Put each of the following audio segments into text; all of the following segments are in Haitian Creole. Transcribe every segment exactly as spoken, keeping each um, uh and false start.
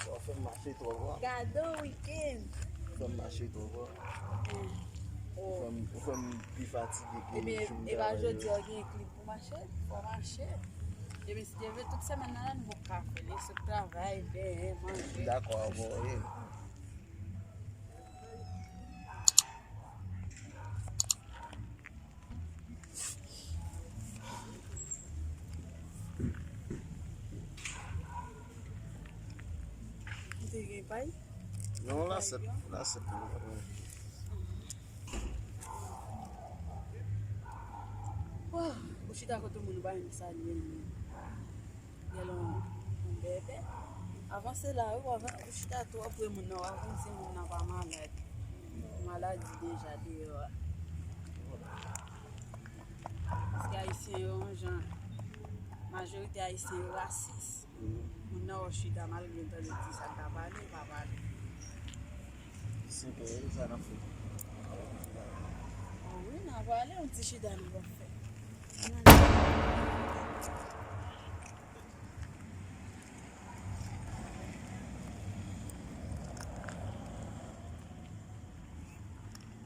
Ou fè m mache twò fò. Gade wikenn. Ou fè m mache twò fò. Ou fè m, ou fè m pi fatige ke jou m travay yo. Ebyen, jodi a w gen klip pou mache, fò w mache. Ebyen, si Dye vle, tout semèn nan la, nou poko ka fè l. Sot travay, benyen, manje. Dakò, bon, e. Ou te gen pay? Non, lasèt, lasèt. Wah, ou chita kote moun ou pa menm salye l menm. Gen lè yon bèbè. Avanse la wi, w avan, ou chita twò pre moun nan, w avanse moun nan pa malad. Maladi deja deyò a. Paske Ayisyen yo yon jan, majorite Ayisyen yo rasis. Moun nan wè w chita malgre l tande di sa l ka pale, l pa pale. Se ke sa n ap fè. O wi, n a pale, yon ti chita nou p ap fè.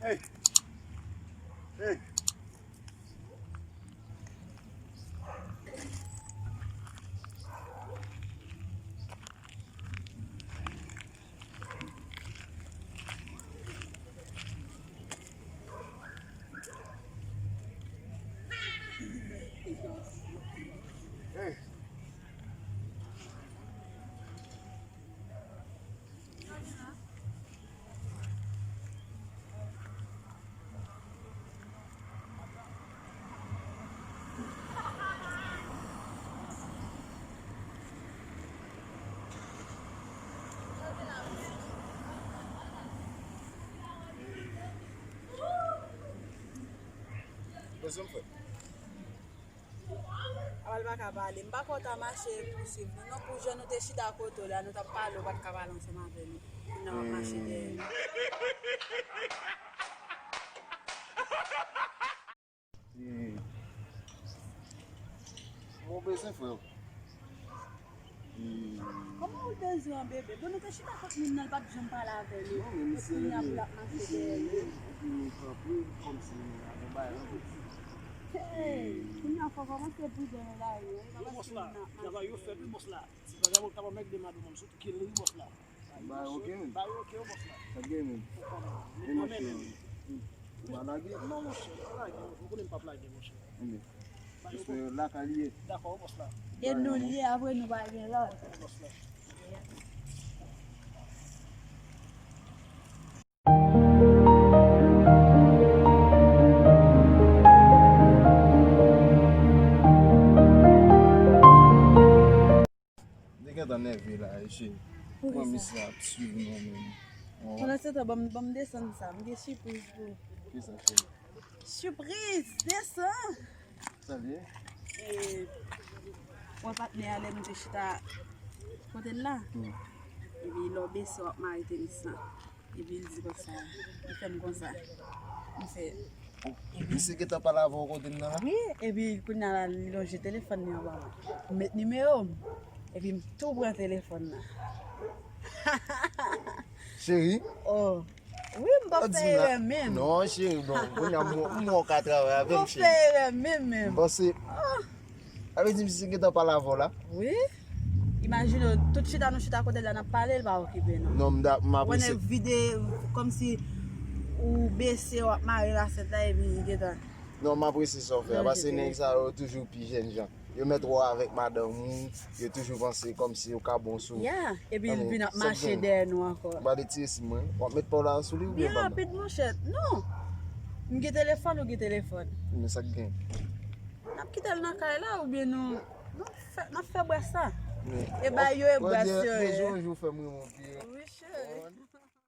Hey! Hey! Bezwen fè. Apa l pa ka pale. M pa kwè w ta mache pouswiv nou non, pou jan nou te chita kote w la, nou t ap pale, ou pa t ka pale ansanm avè nou. Kounye a w ap mache dèyè nou. Bon, bezwen frè w. Kòman ou bezwen an bebe? Bon, nou te chita kot moun nan, l pa t janm pale avè nou. Non, men misye rele, misye rele, epi nou kanpe, kòmsi nou pa gen bagay nan kou. Hey, kounye a fò kòmanse pridan nan lari, wi. Wi, bòs la. Travay yo fèt, wi, bòs la. Ti bagay mwen kapab mèt de madanm sou kel ri, bòs la. Ba yo oke, men. Ba yo oke, wi, bòs la. Sa gen, men? Ou konnen, men. Ou pa lage? Non, monchè, m pa lage, monchè. Ou konnen m p ap lage, monchè. Ebyen, espere lakay li ye. Dakò, bòs la. E nou li ye, apre nou pa gen lòt. Bòs la. M te gentan nève la, cheri. Poukisa? Mwen, misye ap swiv nou menm. Pandan se tan, ban m, ban m desann sa. M gen sipriz pou ou. Kisa, cheri? Sipriz! Desann! Sa l ye? E, wè patnè a lè nou te chita kote l la. Hmm. Epi lè w bese w ap mare tenis lan. Epi l di konsa, li fè m konsa. M fè. Misye gentan pale avè w kote m nan la? Wi, epi kounye a la, li lonje telefòn li anba mwen. M met nimewo m, epi m tou pran telefòn nan. Cheri? Oh. Wi, m p ap fè erè menm. Non, cheri, bon, kounye a m wè w ka travay avè m, cheri. M p ap fè erè menm, menm. M panse, sa vle di misye gentan pale avè w la? Wi. Imajine w, tout chita nou chita kote l la, n ap pale, l pa okipe nou. Non, m da, m apresye. Ou konnen vide, kòmsi ou bese, w ap mare lasèt la, epi li gentan. Non, m apresye sa w fè a, paske nèg sa yo toujou pi jènjan. Yo mèt wè w avèk madanm ou, yo toujou panse kòmsi yo ka bon sou ou. Ya, epi l vin ap mache dèyè nou ankò. Ou pa retire sim mwen, w ap met pa w la sou li oubyen pa m? Byen rapid, monchè. Non. M gen telefòn, ou gen telefòn. Men sa k gen? N ap kite l nan kay la oubyen nou, nou fè, n ap fè bwè sa. E bay yo e bwè sa yo ye. Yon jou, yon jou fè m renmen w pi. Wi, cheri.